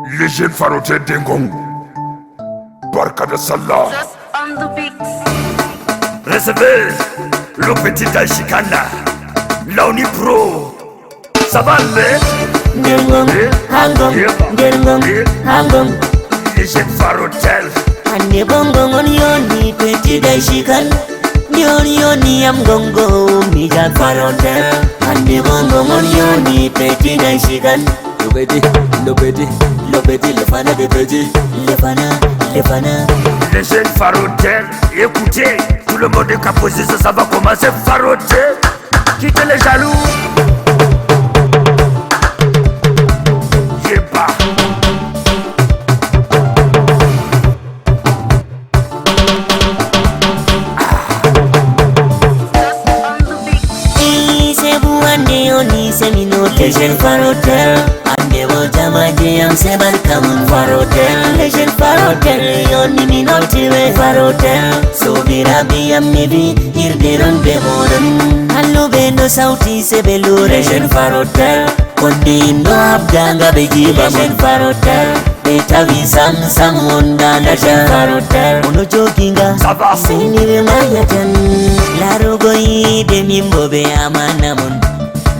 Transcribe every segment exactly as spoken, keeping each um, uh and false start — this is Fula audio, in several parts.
Légende Faroter Dengong. Barka da sallah. On the beat. Recevez le petit Daishikana, Launi Pro. Ça va, mais Nder ngom, ha ngom, nder ngom, ha ngom. Légende Faroter. Hande bongo on yoni petit Daishikan. Ni on yoni am gongo mi ja Faroter. Hande bongo on yoni petit Daishikan. Lobedi, lobedi, lobedi, le fana de bedi. Lefana, lefana. Légende Faroter. Écoutez, tout le monde est capable, ça, ça va commencer Faroter. Quittez les jaloux. Yeba. Ise bu ande yoni semino Légende Faroter. Ande bo jamaje am se barka mun Faroter. Légende Faroter yoni mi noti be Faroter. Sobiraɓe am mi bi irde non be moɗon. Halluɓe no sauti se be lure Légende Faroter. Konde indo habda nga be jiba Légende Faroter. Ɓe tawi sam sam wonda Légende Faroter. Ono joginga Ça va. Seni ɓe mayatan. Larugo yiide min bo be amana mon.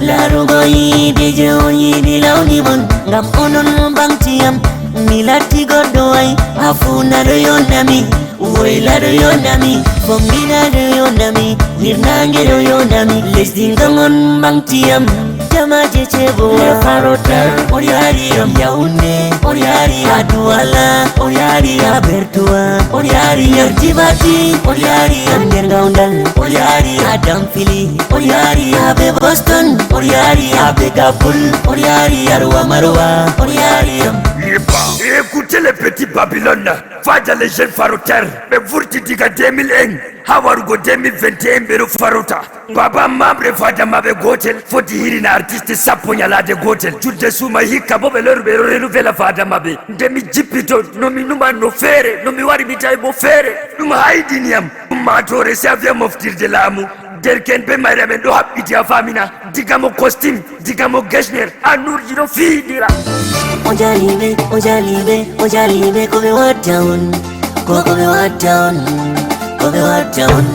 Larugo yiide je on yiidi lawni mon. Ngam onon bangti am. Mi latti goɗɗo ay. Afuna ɗo yonami. Woyla ɗo yonami. Fombina ɗo yonami. Hirnange ɗo yonami. Lesdi ngam on bangti am. Jamaje cebo. Le Faroter. On yari am. Yaounde. On yari am. Douala. On yari am. Bertoua. On yari am. Djibouti. On yari am. Nder Gaoundal. On yari am. Adam Fili. On yari am. Abe Boston. On yari am. Abe Kabul. On yari am. Marwa. On yari am. Yeba. Écoutez les petits Babylone. Fada Légende Faroter. Ɓe vurti diga deux mille un ha warugo deux mille vingt et un ɓe ɗo farota. Baba am ma ɓe fada maɓɓe gotel foti hirina artiste sappo nyalade gotel. Julde suuma hikka bo ɓe lori ɓe ɗo renuvela fada maɓɓe. Nde mi jippito no mi numa no feere, no mi wari mi tawi bo feere. Ɗum haydini am. Ummatore se aviya moftirde laamu. Derken be mayre men ɗo haɓɓiti a famina. Diga mo costume, diga mo gesner, annurji ɗo fiidira. O jaliɓe, o jaliɓe, o jaliɓe ko ɓe watta on. Ko ko ɓe watta on. Ko ɓe watta on.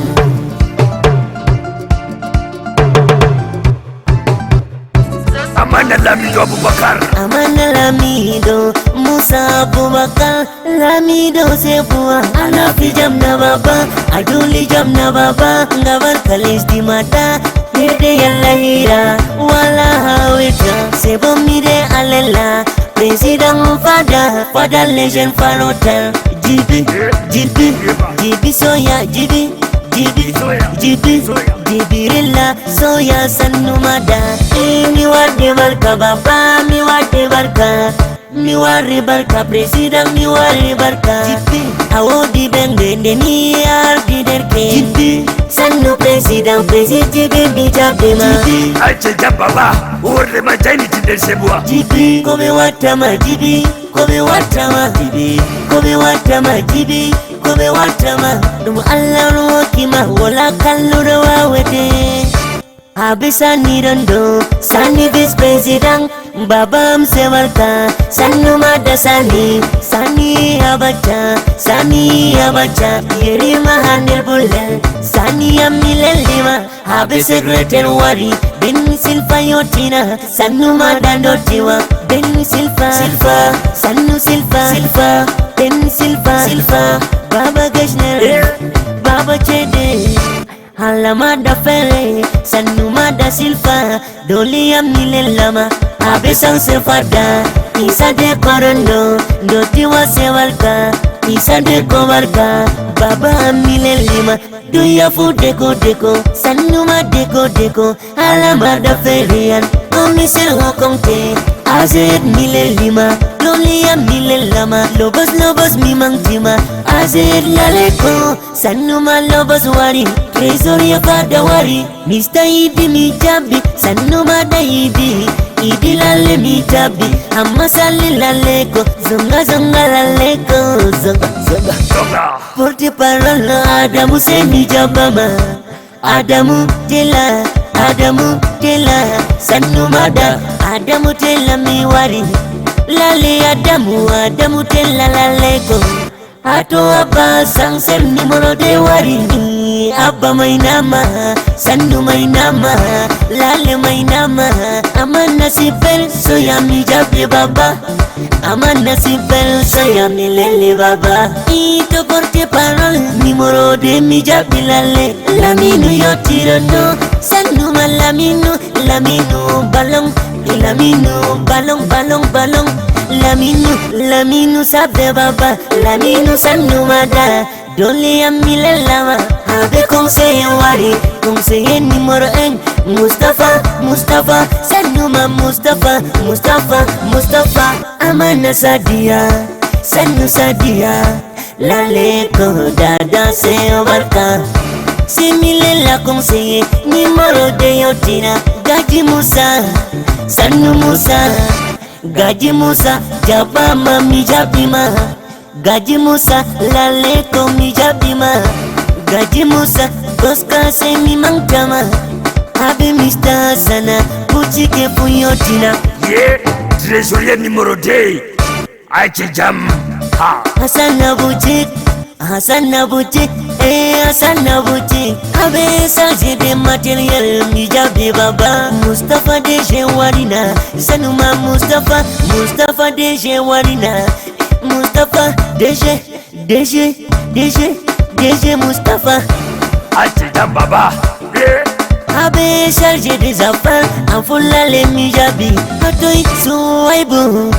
Amana Lamido Abubakar. Amana Lamido Musa Abubakar. Lamido Sebuwa. Ana fijam na baba. Aduli jam na baba. Ngabar kalisti mata. Hirde yalla hira. Wala hawita. Sebo mide alela. Président fada. Fada Légende Faroter. Jibi, jibi, jibi soya, jibi, jibi, jibi, jibirilla soya sannu mada. Eh, mi warde barka baba, mi warde barka. Mi warde barka président, mi warde barka. Jibi, a wodi bende nde ni ardi derke. Jibi, sannu président, président jibi mi jabe ma. Jibi, Ayce jabba ba, worde ma jayniti nder sebuwa. Jibi, ko ɓe watta ma jibi. Ko ɓe watta ma jibi, ko ɓe watta ma jibi, ko ɓe watta ma. Ɗum Allah on hokki ma, wala kalluɗo wawete. Habe sani ɗon ɗo, sani vice président, baba am se barka, sannu mada sani, sani abacha, sani abacha, yerima ha nder bulle, sani am mi lellima. Habe secrétaire wari, ben silfa yottina, sannu mada dottiwa, ben silfa, silfa, sannu silfa, silfa, ben silfa, silfa, baba gashner, baba cede. Hala mada fere, sannu mada silfa, doli am mi lellama. Habe sanse fada, isa de korondo, dottiwa se walka, isa de ko barka, baba am mi lellima. Duya fu deko deko, sannu ma deko deko. Hala mada fere an, komiser ho konte. Azed mi lellima, doli am mi lellama. Lobos lobos mi mangtima, azed laleko. Sannu ma lobos wari, trésorier fada wari. Mister Idi mi jabi, sannu mada Idi. Idi lalle mi jabi, amma salli lalle ko. Zonga zonga lalle ko, zonga zonga. Porte parole Adamu se mi jabama. Adamu tela, Adamu tela, sannu mada. Adamu tela mi wari, Lale Adamu, Adamu tella lale ko. Ato Abba Sansel numéro deux wari. Abba mainama, Sannu mainama, Lale mainama. Amana si bel so yami jabe baba. Amana si bel so yami lele baba. Ito porte parole numéro deux mi jabe lale. Laminu yotirono, Sannu ma Laminu. Laminu ballon, Laminu ballon, ballon, ballon. Laminu, Laminu sabe baba, Laminu Sannu mada. Dole yami lelama, abe conseiller wari, conseiller numéro un. Mustafa, Mustafa, Sannu ma Mustafa, Mustafa, Mustafa. Amana Sadia, Sannu Sadia. Lale ko dada se barka. Simi lela conseiller numéro deux yotina. Gaji Musa, Sannu Musa. Gaji Musa, jaba ma mi jabi ma. Gaji Musa, lale ko mi jabi ma. Gaji Musa, goska se mi mangtama. Abi Mister Sana, buci ke fu yotina. Ye, trésorier numéro deux. Aice jam. Ha. Hassan Abuji, Hassan Abuji, eh Hassan Abuji. Abe chargé de matériel, mi jabe baba. Mustafa D G warina, Sanuma Mustafa, Mustafa D G warina. Mustafa D G, D G, D G, D G Mustafa. Aice jam baba. Eh. Abe chargé des affaires, en foulale mi jabi. Atoi Suwaibu,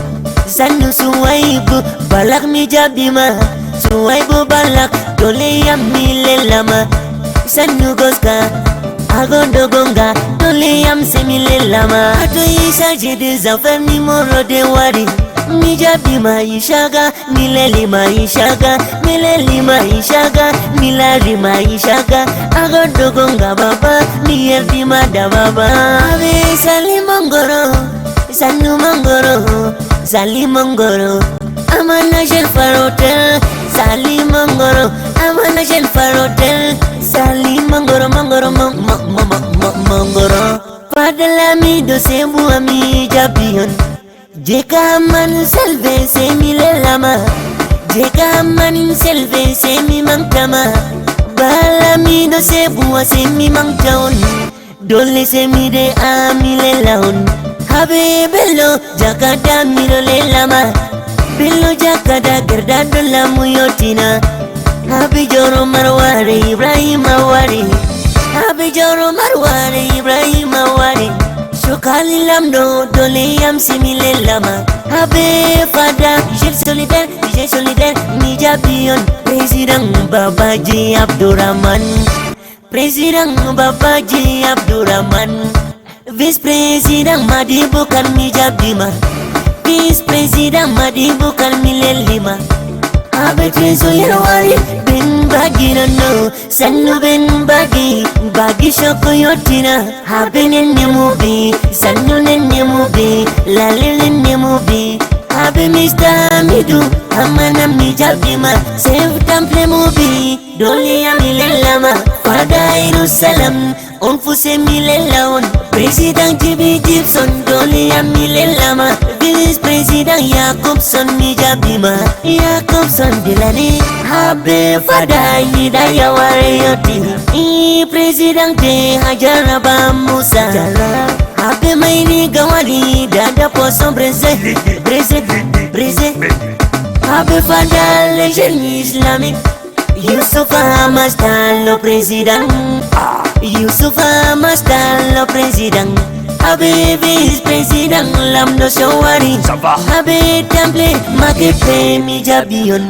Sannu Suwaibu, Balak mi jabi ma. Suwaibu Balak, dole yam mi lelama. Sannu goska, agondo gonga, dole yam se mi lelama. Atoi chargé des affaires numéro deux wari. Mi jabi ma ishaga, mi leli ma ishaga, mi leli ma ishaga, mi lali ma ishaga. Agondo gonga baba, mi yerdi ma da baba. Abe Sali Mangoro, Sannu Mangoro, Sali Mangoro. Amana Shelf Hotel, Sali Mangoro, Amana Shelf Hotel, Sali Mangoro, Mangoro, Mangoro. Fadala mi do sebu ami jabi on. Jeka man selve se mi lelama. Jeka man selve se mi mangtama. Bala mi do sebu se mi mangtaon. Dole se mi de ami lelaon. Habe bello jakada mi do lelama. Bello jakada gerda do lamu yotina. Habe joro marware Ibrahim awari. Habe joro marware Ibrahim awari. Shokali lamdo dole yam simi lelama. Habe fada, je solidaire, je solidaire, mi jabi on. Président Babaji Abdourahmane. Président Babaji Abdourahmane. Vice-président Madi Bukar mi jabi ma. Vice-président Madi Bukar mi lelima. Abe trésorier wari ben bagi no no. Sannu ben bagi, bagi shoko yotina. Habe nenne mubi, Sannu nenne mubi, lale nenne mubi. Habe Mister Hamidu, amana mi jabi ma. Save temple mubi, dole ami lelama. Fada Jerusalem, on fu se mi lella on. Président Jibi Gibson, dole ami lellama. Vice-président Jacobson mi jabi ma. Jacobson Dilani, habe fada yida yaware yoti. I président te Hajara ba Musa. Habe maini gawali dada poson breze, breze, breze. Habe fada le jeune islamique. Youssoufa Mastallo président. Youssoufa Mastallo président. Habe vice-président lamdo shawari. Habe temple make pe mi jabi on.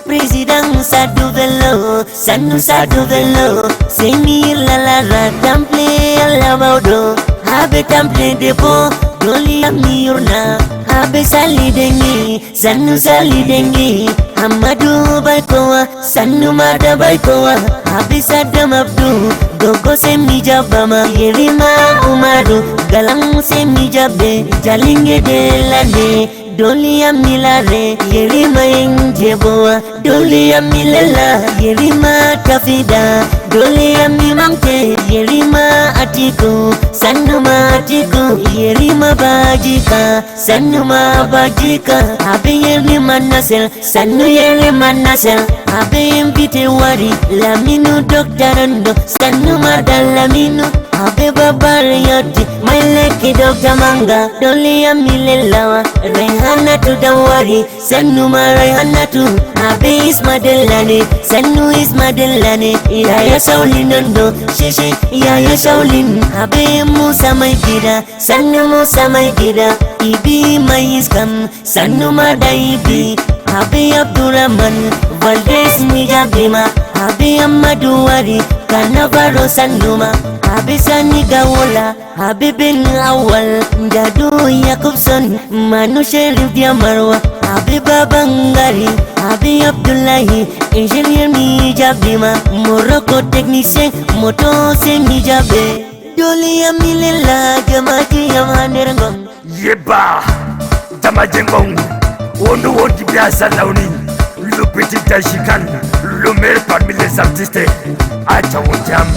Président Sadou Bello, Sannu Sadou Bello. Semi lala ra temple Allah maudo. Habe temple dépôt, dole ami yurna. Habe Sali Dengi, Sannu Sali Dengi. Hamadu Baikowa, Sannu Mada Baikowa. Habe Saddam Abdu, Gogo Semi Jabama. Yerima Umaru, Galang Semi Jabe. Jalinge de Lane, dole ami lare. Yerima Enjebowa, dole ami lela. Yerima Tafida, Dole yammi mamte, yerima Atiku, sannuma Atiku, yerima Bajika, sannuma Bajika, habe yerima Nasir, sannu yerima Nasir, habe invite wari, Laminu Dokta Rondo, sannuma da Laminu, habe babbar yatti, mai lekki Dokta Manga, dole yammi lellawa, Raihanatu da wari, sannu ma Raihanatu, habe Isma Dellane, sannu Isma Dellane, yaya Shaolin Dondo, shishi, yaya Shaolin, habe Musa mai gida, sannu Musa mai gida, ibi mai iskam, sannu ma da ibi, habe Abdurrahman, Valdez mi jabima, habe Ammadu Wari, Kanavaro sannu ma, habe Sani Gawola, Habibin Awal, Dadu Yakubson, Manu Sherif Diamarwa, Habiba Bangari, Habi Abdullahi, Engineer mi jabima, Morocco technicien, moto se mi jabe. Doli yamilila, jamaji yamanergo. Yeba, jamajengo, wondu wondi biasa launi, lupiti dashikan, le meilleur parmi les artistes, acha wonjam.